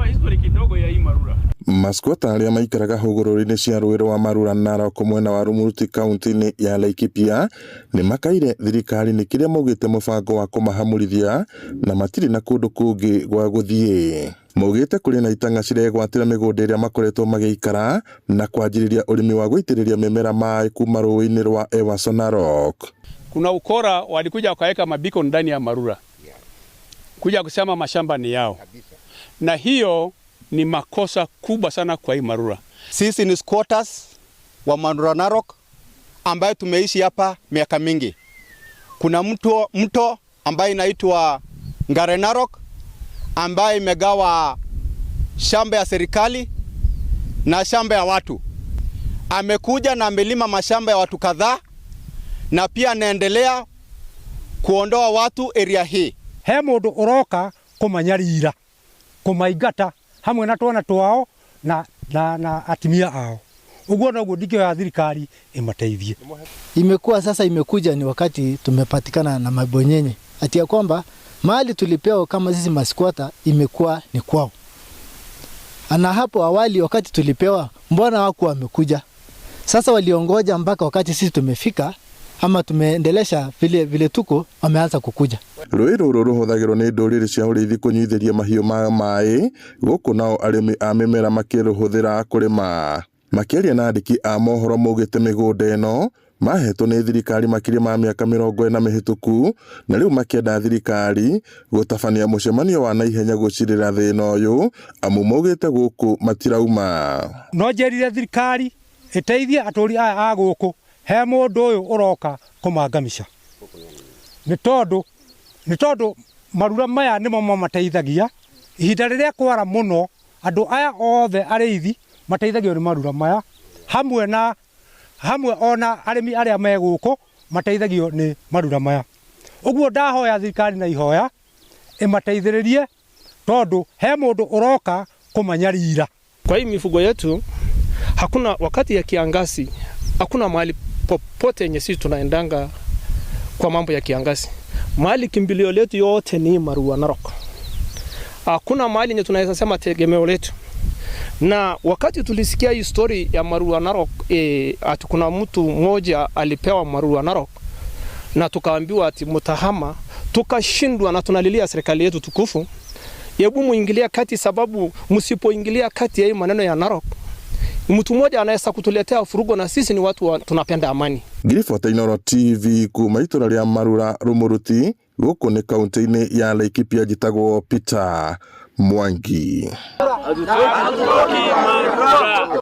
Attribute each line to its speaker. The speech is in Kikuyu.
Speaker 1: Najua history kidogo ya hii Marura.
Speaker 2: Maskwata arĩa maikaraga hũgũrũrũ-inĩ cia rũĩ rwa Marura Narok mwena wa Rumuruti kaunti-inĩ ya Laikipia nĩ makaire thirikari nĩ kĩrĩa maugĩte mũbango wa kũmahamũrithia na matirĩ na kũndũ kũngĩ gwa gũthiĩ. Maugĩte kũrĩ na itang'a ciregwatĩra mĩgũnda ĩrĩa makoretwo magĩikara na kwanjĩrĩria ũrĩmi wa gũitĩrĩria mĩmera maĩ kuma rũĩ-inĩ rwa Ewaso Narok.
Speaker 1: Kuna ukora walikuja wakaweka mabiko ndani ya Marura kuja kusema mashamba ni yao, na hiyo ni makosa kubwa sana kwa hii Marura.
Speaker 3: Sisi ni squatters wa Marura Narok ambaye tumeishi hapa miaka mingi. Kuna mto ambaye inaitwa Ngare Narok ambaye imegawa shamba ya serikali na shamba ya watu. Amekuja na amelima mashamba ya watu kadhaa na pia anaendelea kuondoa watu area hii.
Speaker 4: He mundu uroka kumanyarira kumaingata hamwe na twana twao na atimia ao uguo noguo ndingĩoya thirikari imateithie.
Speaker 5: Imekuwa sasa imekuja ni wakati tumepatikana na mabonyenye ati ya kwamba mali tulipewa kama sisi maskwata imekuwa ni kwao. Na hapo awali wakati tulipewa, mbona hawakuwa wamekuja? Sasa waliongoja mpaka wakati sisi tumefika ama tumeendelesha vile vile tuko, wameanza kukuja.
Speaker 2: Rũĩ rũrũ rũhũthagĩrwo nĩ ndũrĩrĩ cia ũrĩithi kũnyuithĩria mahiũ mao maĩ gũkũ nao arĩmi a mĩmera makĩrũhũthĩra kũrĩma. Makĩaria na andĩki a mohoro maugĩte mĩgũnda ĩno mahetwo nĩ thirikari makĩria ma mĩaka 40 mĩhĩtũku na rĩu makĩenda thirikari gũtabania mũcemanio wa naihenya gũcirĩra thĩna ũyũ amu maugĩte gũkũ matirauma.
Speaker 4: No njĩrire thirikari ĩteithie atũri aya a gũkũ he mũndũ ũyũ ũroka kũmangamica nĩ tondũ marura maya nĩmo mamateithagia ihinda rĩrĩa kwara mũno andũ aya othe arĩithi mateithagio nĩ marura maya hamwe ona arĩmi arĩa me gũkũ mateithagio nĩ marura maya. Ũguo ndahoya thirikari na ihoya ĩmateithĩrĩrie tondũ he mũndũ ũroka kũmanyarira.
Speaker 6: Kwa hii mifugo yetu hakuna wakati ya kiangazi, hakuna mahali popote yenye sisi tunaendanga kwa mambo ya kiangazi. Mahali kimbilio letu yote ni Marua Narok. Hakuna mahali yenye tunaweza sema tegemeo letu. Na wakati tulisikia hii story ya Marua Narok, ati kuna mtu mmoja alipewa Marua Narok na tukaambiwa ati mutahama, tukashindwa na tunalilia serikali yetu tukufu, hebu muingilia kati, sababu msipoingilia kati ya hii maneno ya Narok, mtu mmoja anaweza kutuletea furugo na sisi ni watu tunapenda amani.
Speaker 2: Ngiribota Inooro TV kuma itũra rĩa Marura Rumuruti gũkũ nĩ kaunti-inĩ ya Laikipia njĩtagwo Peter Mwangi.